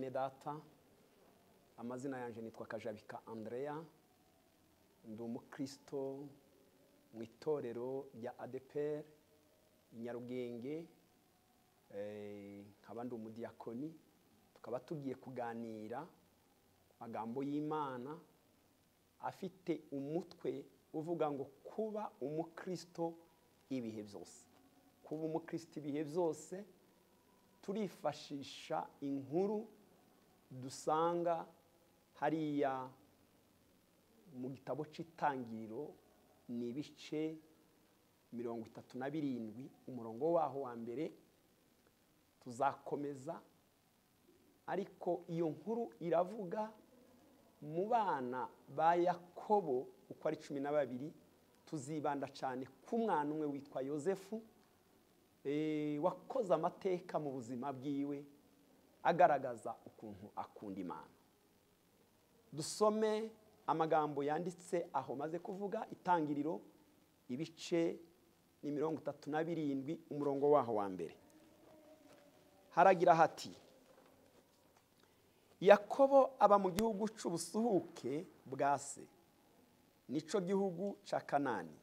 Bene data, amazina yanjye nitwa Kajabika Andrea, ndi umukristo mu itorero rya ADEPR i Nyarugenge, nkaba ndi umudiyakoni. Tukaba tugiye kuganira amagambo y'Imana afite umutwe uvuga ngo kuba umukristo ibihe byose. Kuba umukristo ibihe byose, turifashisha inkuru dusanga hariya mu gitabo cy'Itangiriro, ni ibice 37, umurongo waho wa mbere tuzakomeza. Ariko iyo nkuru iravuga mu bana ba Yakobo uko ari 12, tuzibanda cyane ku mwana umwe witwa Yosefu, wakoze amateka mu buzima bwiwe agaragaza ukuntu akunda Imana. Dusome amagambo yanditse aho maze kuvuga, Itangiriro ibice ni 37, umurongo waho wa mbere. Haragira hati: Yakobo aba mu gihugu cy'ubusuhuke bwa se, nico gihugu cya Kanani.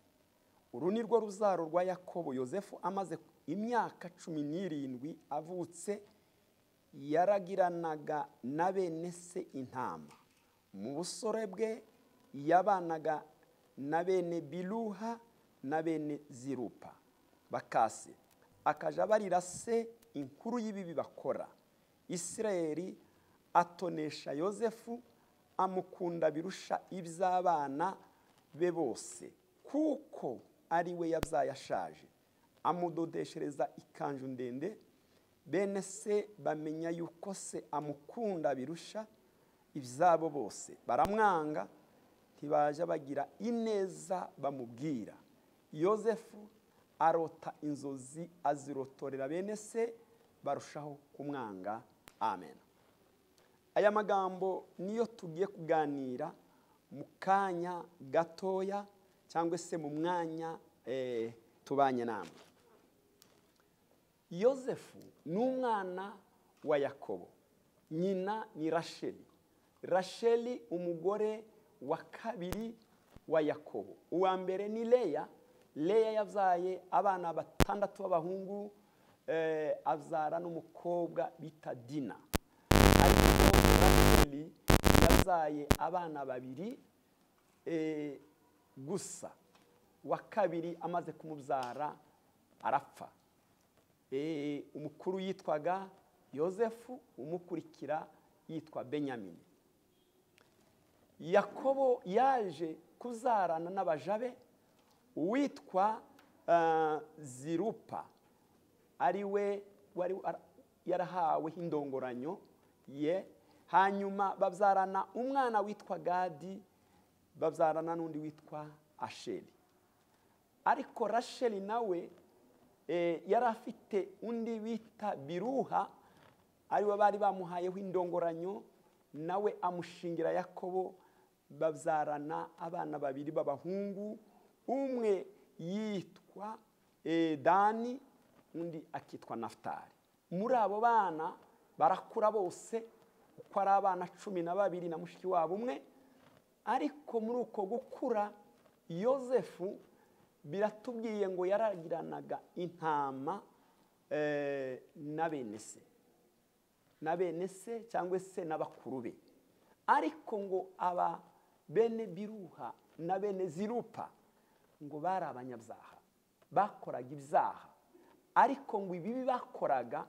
Uru ni rwo ruzaro rwa Yakobo. Yosefu amaze imyaka 17 avutse, yaragiranaga na bene se intama. Mu busore bwe yabanaga na bene Biluha na bene Zirupa bakase, akaja barira se inkuru y'ibibi bakora. Isirayeli atonesha Yosefu, amukunda birusha iby'abana be bose, kuko ari we yabyaye ashaje. Amudodeshereza ikanzu ndende. Bene se bamenya yuko se amukunda birusha ibyabo bose, baramwanga, ntibaje bagira ineza bamubwira. Yosefu arota inzozi, azirotorera bene se, barushaho kumwanga. Amen. Aya magambo niyo tugiye kuganira mu kanya gatoya, cyangwa se mu mwanya tubanye namwe. Yosefu ni umwana wa Yakobo, nyina ni Rasheli. Rasheli umugore wa kabiri wa Yakobo. Uwa mbere ni Leya. Leya yabyaye abana 6 b'abahungu, abyara n'umukobwa bita Dina. Ariko Rasheli yabyaye abana 2 gusa. Wa kabiri amaze kumubyara arapfa. Umukuru yitwaga Yosefu, umukurikira yitwa Benyamini. Yakobo yaje kuzarana n'abajabe witwa Zirupa, ari we wari yarahawe indongoranyo ye. Hanyuma babyarana umwana witwa Gadi, babyarana n'undi witwa Asheri. Ariko Rasheli nawe yari afite undi bita Biruha, ari we bari bamuhayeho indongoranyo, nawe amushingira Yakobo, babyarana abana 2 b'abahungu, umwe yitwa Dani, undi akitwa Naftali. Muri abo bana barakura bose uko ari abana 12 na mushiki wabo umwe. Ariko muri uko gukura, Yosefu biratubwiye ngo yaragiranaga intama na bene se, na bene se cyangwa se n'abakuru be. Ariko ngo aba bene Biruha na bene Zirupa ngo bari abanyabyaha, bakoraga ibyaha. Ariko ngo ibibi bakoraga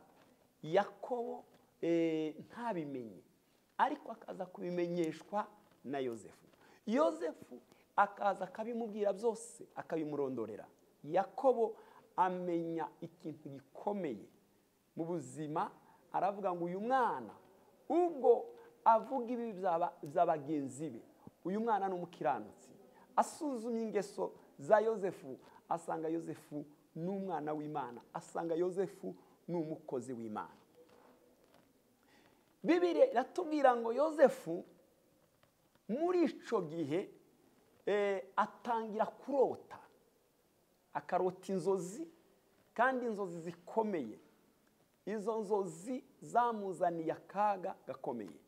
Yakobo ntabimenye, ariko akaza kubimenyeshwa na Yosefu. Yosefu akaza akabimubwira byose, akabimurondorera. Yakobo amenya ikintu gikomeye mu buzima, aravuga ngo uyu mwana ubwo avuga ibi bya bagenzi be, uyu mwana ni umukiranutsi. Asuzumye ingeso za Yosefu, asanga Yosefu ni umwana w'Imana, asanga Yosefu ni umukozi w'Imana. Bibiliya iratubwira ngo Yosefu muri ico gihe atangira kurota, akarota inzozi, kandi inzozi zikomeye. Izo nzozi zamuzaniye akaga gakomeye.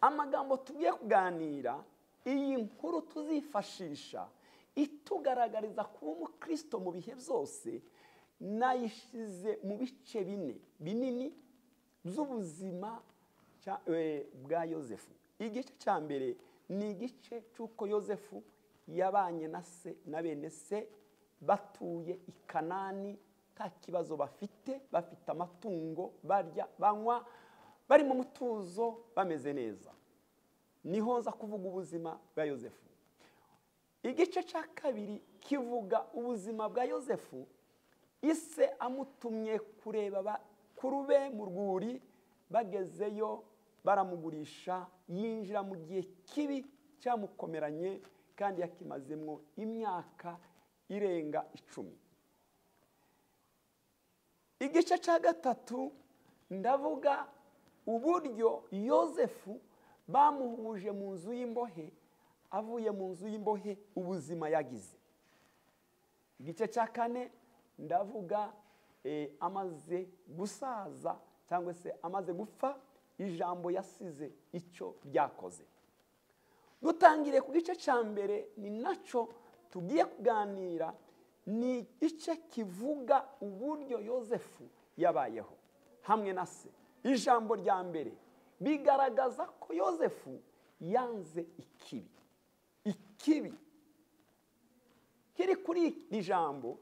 Amagambo tugiye kuganira, iyi nkuru tuzifashisha itugaragariza kuba umukristo mu bihe byose, nayishize mu bice bine binini by'ubuzima bwa Yozefu. Igice cya mbere ni igice cy'uko Yozefu yabanye na se na bene se batuye i Kanani, nta kibazo bafite, bafite amatungo, barya, banywa, bari mu mutuzo, bameze neza. Niho nza kuvuga ubuzima bwa Yozefu. Igice cya kabiri kivuga ubuzima bwa Yozefu ise amutumye kureba bakuru be mu rwuri, bagezeyo baramugurisha, yinjira mu gihe kibi cyamukomeranye kandi yakimazemo imyaka irenga 10. Igice cya gatatu ndavuga uburyo Yozefu bamuhuje mu nzu y'imbohe, avuye mu nzu y'imbohe ubuzima yagize. Igice cya kane ndavuga amaze gusaza cyangwa se amaze gupfa, ijambo yasize icyo ryakoze. Dutangire ku gice cya mbere, ni nacyo tugiye kuganira, ni igice kivuga uburyo Yozefu yabayeho hamwe na se. Ijambo rya mbere bigaragaza ko Yozefu yanze ikibi. Ikibi kiri kuri iri jambo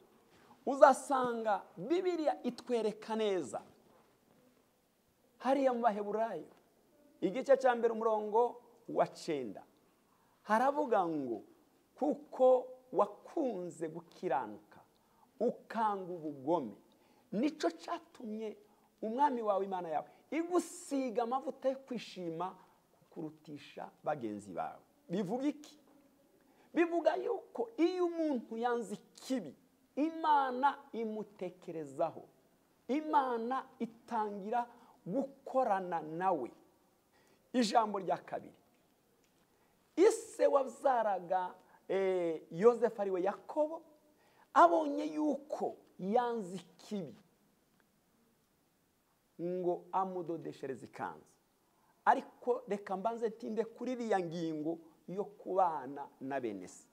uzasanga Bibiliya itwereka neza. Hariya mu Baheburayo igice cya mbere umurongo wa 9 haravuga ngo kuko wakunze gukiranuka ukanga ubugome, nico cyatumye umwami wawe Imana yawe igusiga amavuta yo kwishima kukurutisha bagenzi bawe. Bivuga iki? Bivuga yuko iyo umuntu yanze ikibi, Imana imutekerezaho, Imana itangira gukorana nawe. Ijambo rya kabiri, ise wabyaraga Yozefu ariwe Yakobo, abonye yuko yanze ikibi ngo amudodeshereze ikanzu. Ariko reka mbanze tinde kuri iriya ngingo yo kubana na bene se.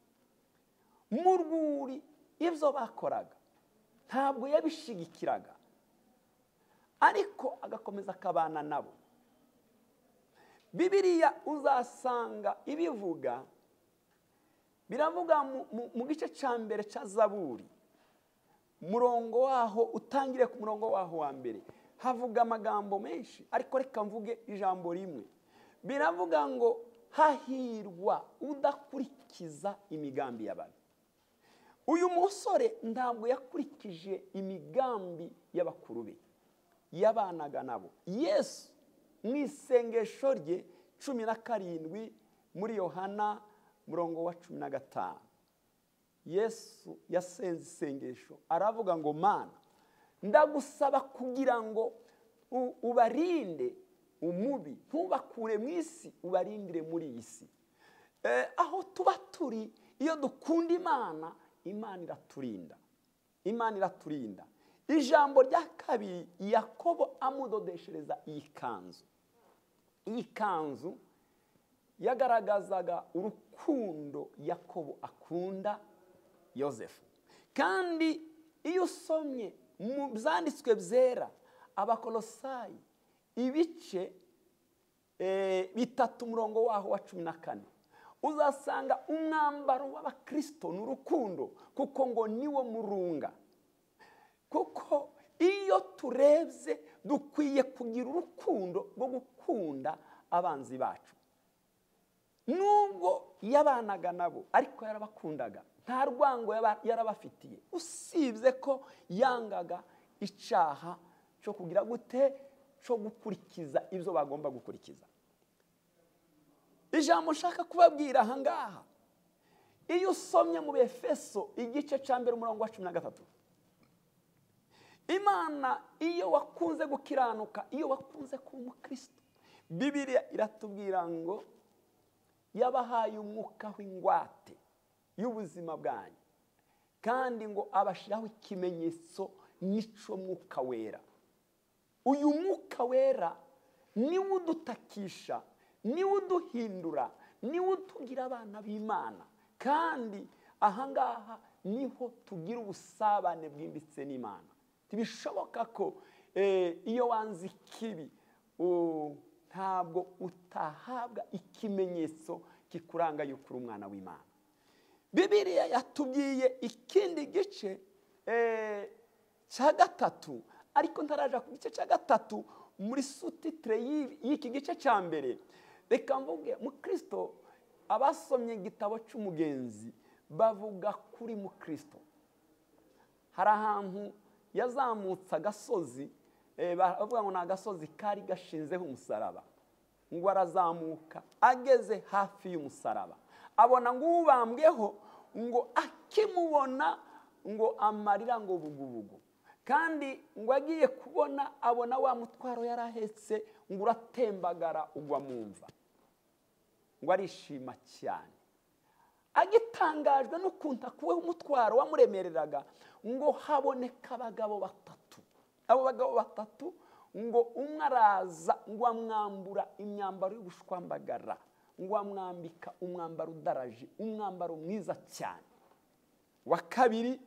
Mu rwuri ibyo bakoraga ntabwo yabishigikiraga, ariko agakomeza akabana nabo. Bibiliya uzasanga ibivuga, biravuga mu gice cya mbere cya Zaburi, murongo waho utangire ku murongo waho wa mbere, havuga amagambo menshi, ariko reka mvuge ijambo rimwe. Biravuga ngo hahirwa udakurikiza imigambi y'ababi. Uyu musore ntabwo yakurikije imigambi y'abakuru be, yabanaga nabo. Yesu mu isengesho rye 17 muri Yohana murongo wa 15, Yesu yasenze isengesho aravuga ngo Mana, ndagusaba kugira ngo ubarinde umubi, ntubakure mu isi, ubarindire muri iyi si. Aho tuba turi, iyo dukunda Imana, Imana iraturinda. Imana iraturinda. Ijambo rya kabiri, Yakobo amudodeshereza iyi kanzu. Iyi kanzu yagaragazaga urukundo Yakobo akunda Yozefu. Kandi iyo usomye mu byanditswe byera, Abakolosayi ibice 3 umurongo waho wa 14, uzasanga umwambaro w'abakristo ni urukundo, kuko ngo niwo murunga. Kuko iyo turebye dukwiye kugira urukundo rwo gukunda abanzi bacu. Nubwo yabanaga nabo, ariko yarabakundaga, nta rwango yarabafitiye, usibye ko yangaga icyaha cyo kugira gute, cyo gukurikiza ibyo bagomba gukurikiza. Ijambo nshaka kubabwira aha ngaha, iyo usomye mu Efeso igice cya mbere umurongo wa 13, Imana iyo wakunze gukiranuka, iyo wakunze kuba umukristo, Bibiliya iratubwira ngo yabahaye umwuka w'ingwate y'ubuzima bwanyu, kandi ngo abashiraho ikimenyetso n'ico mwuka wera. Uyu mwuka wera niwe udutakisha, niwe uduhindura, niwe utugira abana b'Imana. Kandi ahangaha niho tugira ubusabane bwimbitse n'Imana. Ntibishoboka ko iyo wanze ikibi ntabwo utahabwa ikimenyetso kikuranga yuko uri umwana w'Imana. Bibiliya yatubwiye ikindi gice cya gatatu, ariko ntaraja ku gice cya gatatu muri sous-titre y'iki gice cya mbere. Reka mvuge mukristo, abasomye igitabo cy'umugenzi bavuga kuri mukristo. Hari ahantu yazamutse agasozi, bavuga ngo ni agasozi kari gashinzeho umusaraba, ngo arazamuka ageze hafi y'umusaraba abona ngo ubambweho, ngo akimubona ngo amarira ngo bugubugu. Kandi ngo agiye kubona abona wa mutwaro yarahetse ngo uratembagara ugwa mu mva, ngo arishima cyane. Agitangajwe n'ukuntu akuweho umutwaro wamuremereraga, ngo haboneka abagabo batatu. Abo bagabo batatu ngo umwe araza ngo amwambura imyambaro y'ubushwambagara, ngo amwambika umwambaro udaraje, umwambaro mwiza cyane. Wa kabiri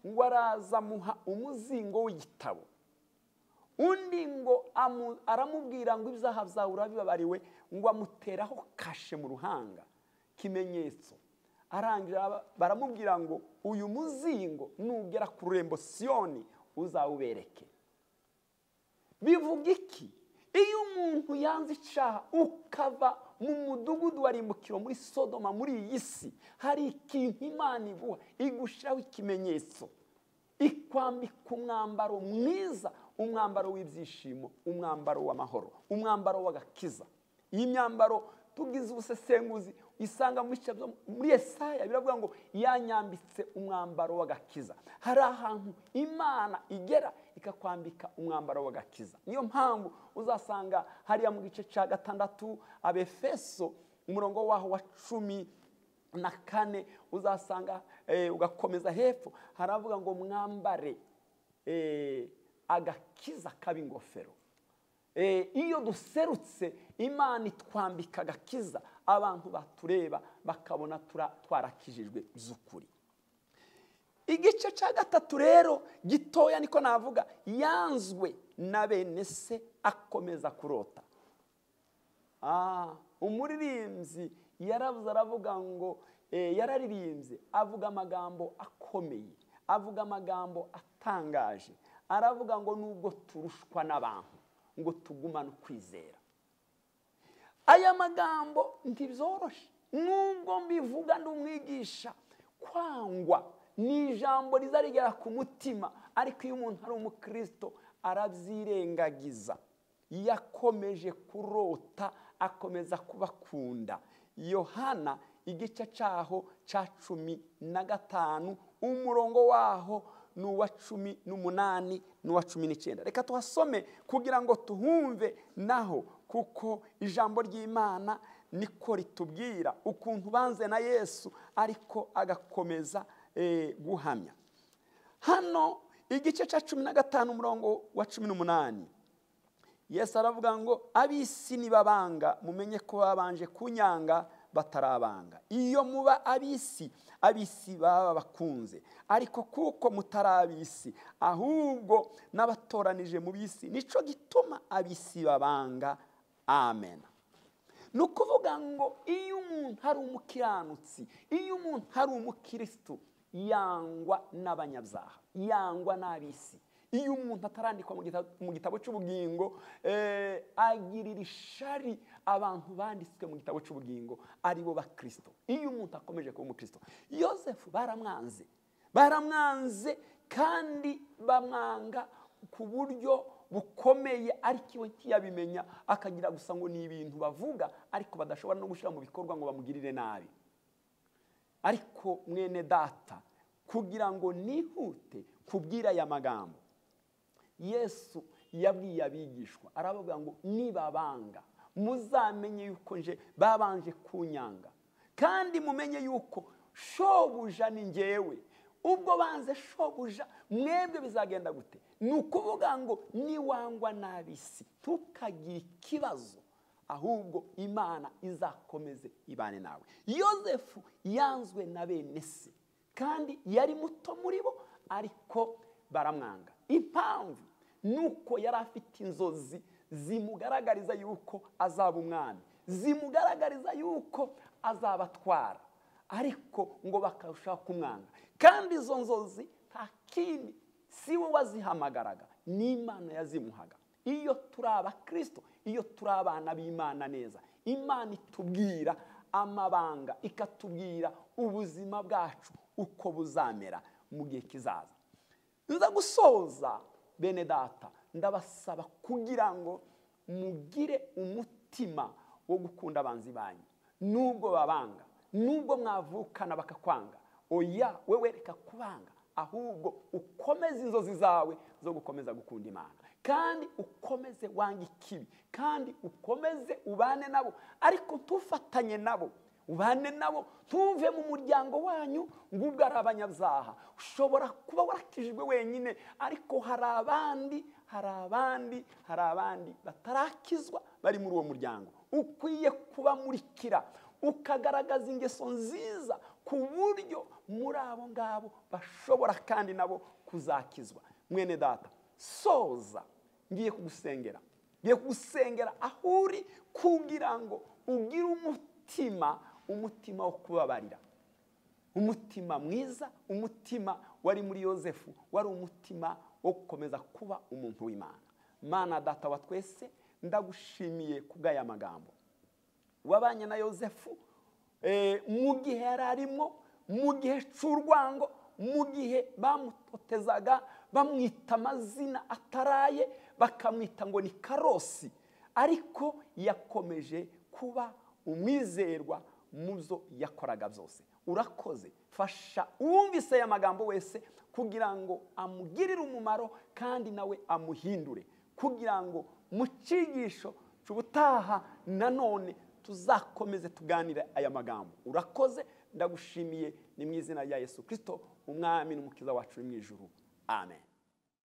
ngo araza amuha umuzingo w'igitabo. Undi ngo aramubwira ngo ibyaha byawe urabibabariwe, ngo amuteraho kashe mu ruhanga kimenyetso. Arangira baramubwira ngo uyu muzingo nugera ku rurembo Siyoni uzawubereke. Bivuga iki? Iyo umuntu yanze icyaha ukava mu mudugudu wa rimbukiro muri Sodoma, muri iyi si, hari ikintu Imana iguha, igushyiraho ikimenyetso, ikwambika umwambaro mwiza, umwambaro w'ibyishimo, umwambaro w'amahoro, umwambaro w'agakiza. Iyi myambaro tugize ubusesenguzi isanga muri Yesaya biravuga ngo yanyambitse umwambaro w'agakiza. Hari ahantu Imana igera ikakwambika umwambaro w'agakiza. Niyo mpamvu uzasanga hariya mu gice cya 6 Abefeso umurongo waho wa 14 uzasanga ugakomeza hepfo haravuga ngo mwambare agakiza k'ab'ingofero. Iyo duserutse Imana itwambika agakiza, abantu batureba bakabona twarakijijwe by'ukuri. Igice cya gatatu rero gitoya niko navuga, yanzwe na bene se akomeza kurota. Umuririmbyi yaravuze aravuga ngo yararirimbye avuga amagambo akomeye, avuga amagambo atangaje, aravuga ngo nubwo turushwa n'abantu ngo tugumane ukwizera. Aya magambo ntibyoroshe, nubwo mbivuga ndumwigisha, kwangwa ni ijambo riza rigera ku mutima, ariko iyo umuntu ari umukristo arabyirengagiza. Yakomeje kurota, akomeza kubakunda. Yohana igice cyaho cya 15 umurongo waho n'uwa 18 n'uwa 19. Reka tuhasome kugira ngo tuhumve naho, kuko ijambo ry'Imana niko ritubwira ukuntu banze na Yesu ariko agakomeza guhamya. Hano igice cya 15 umurongo wa 18, Yesu aravuga ngo ab'isi nibabanga mumenye ko babanje kunyanga batarabanga. Iyo muba ab'isi, ab'isi baba bakunze, ariko kuko mutarabisi ahubwo n'abatoranije mu bisi, nico gituma ab'isi babanga. Amen. Nukuvuga ngo iyo umuntu ari umukiranutsi, iyo umuntu ari umukristo, yangwa n'abanyabyaha, yangwa n'ab'isi. Iyo umuntu atarandikwa mu gitabo cy'ubugingo, agirira ishari abantu banditswe mu gitabo cy'ubugingo ari bo bakristo. Iyo umuntu akomeje kuba umukristo, Yosefu baramwanze, baramwanze kandi bamwanga ku buryo bukomeye, ariko iwe ntiyabimenya, akagira gusa ngo ni ibintu bavuga ariko badashobora no gushyira mu bikorwa ngo bamugirire nabi. Ariko mwene data, kugira ngo nihute kubwira aya magambo, Yesu yabwiye abigishwa aravuga ngo nibabanga muzamenye yuko nje babanje kunyanga, kandi mumenye yuko shobuja ni njyewe, Ubwo banze shobuja, mwebwe bizagenda gute? Ni ukuvuga ngo niwangwa n'ab'isi ntukagire ikibazo, ahubwo Imana izakomeze ibane nawe. Yozefu yanzwe na bene se, kandi yari muto muri bo, ariko baramwanga. Impamvu nuko yari afite inzozi zimugaragariza yuko azaba umwami, zimugaragariza yuko azabatwara, ariko ngo bakarushaho kumwanga. Kandi izo nzozi nta kindi, si we wazihamagaraga, ni Imana yazimuhaga. Iyo turi abakristo, iyo turi abana b'Imana neza, Imana itubwira amabanga, ikatubwira ubuzima bwacu uko buzamera mu gihe kizaza. Nza gusoza bene data, ndabasaba kugira ngo mugire umutima wo gukunda abanzi banyu, nubwo babanga, nubwo mwavukana bakakwanga. Oya, wewe reka kubanga, ahubwo ukomeze inzozi zawe zo gukomeza gukunda Imana, kandi ukomeze wange ikibi, kandi ukomeze ubane nabo, ariko ntufatanye nabo, ubane nabo, ntuve mu muryango wanyu ngo ubwo ari abanyabyaha. Ushobora kuba warakijijwe wenyine, ariko hari abandi, hari abandi, hari abandi batarakizwa bari muri uwo muryango. Ukwiye kubamurikira, ukagaragaza ingeso nziza ku buryo muri abo ngabo bashobora kandi nabo kuzakizwa. Mwene data, soza, ngiye kugusengera, ngiye kugusengera aho uri, kugira ngo ugire umutima wo kubabarira, umutima mwiza, umutima wari muri Yozefu, wari umutima wo gukomeza kuba umuntu w'Imana. Mana data wa twese, ndagushimiye kubw'aya magambo. Wabanye na Yozefu mu gihe yari arimo, mu gihe cy'urwango, mu gihe bamutotezaga, bamwita amazina ataraye, bakamwita ngo ni Karosi, ariko yakomeje kuba umwizerwa mu byo yakoraga byose. Urakoze, fasha uwumvise aya magambo wese kugira ngo amugirire umumaro, kandi nawe amuhindure, kugira ngo mu cyigisho cy'ubutaha nanone tuzakomeze tuganire aya magambo. Urakoze, ndagushimiye, ni mu izina rya Yesu Kristo, umwami n'umukiza wacu mu ijuru. Amen.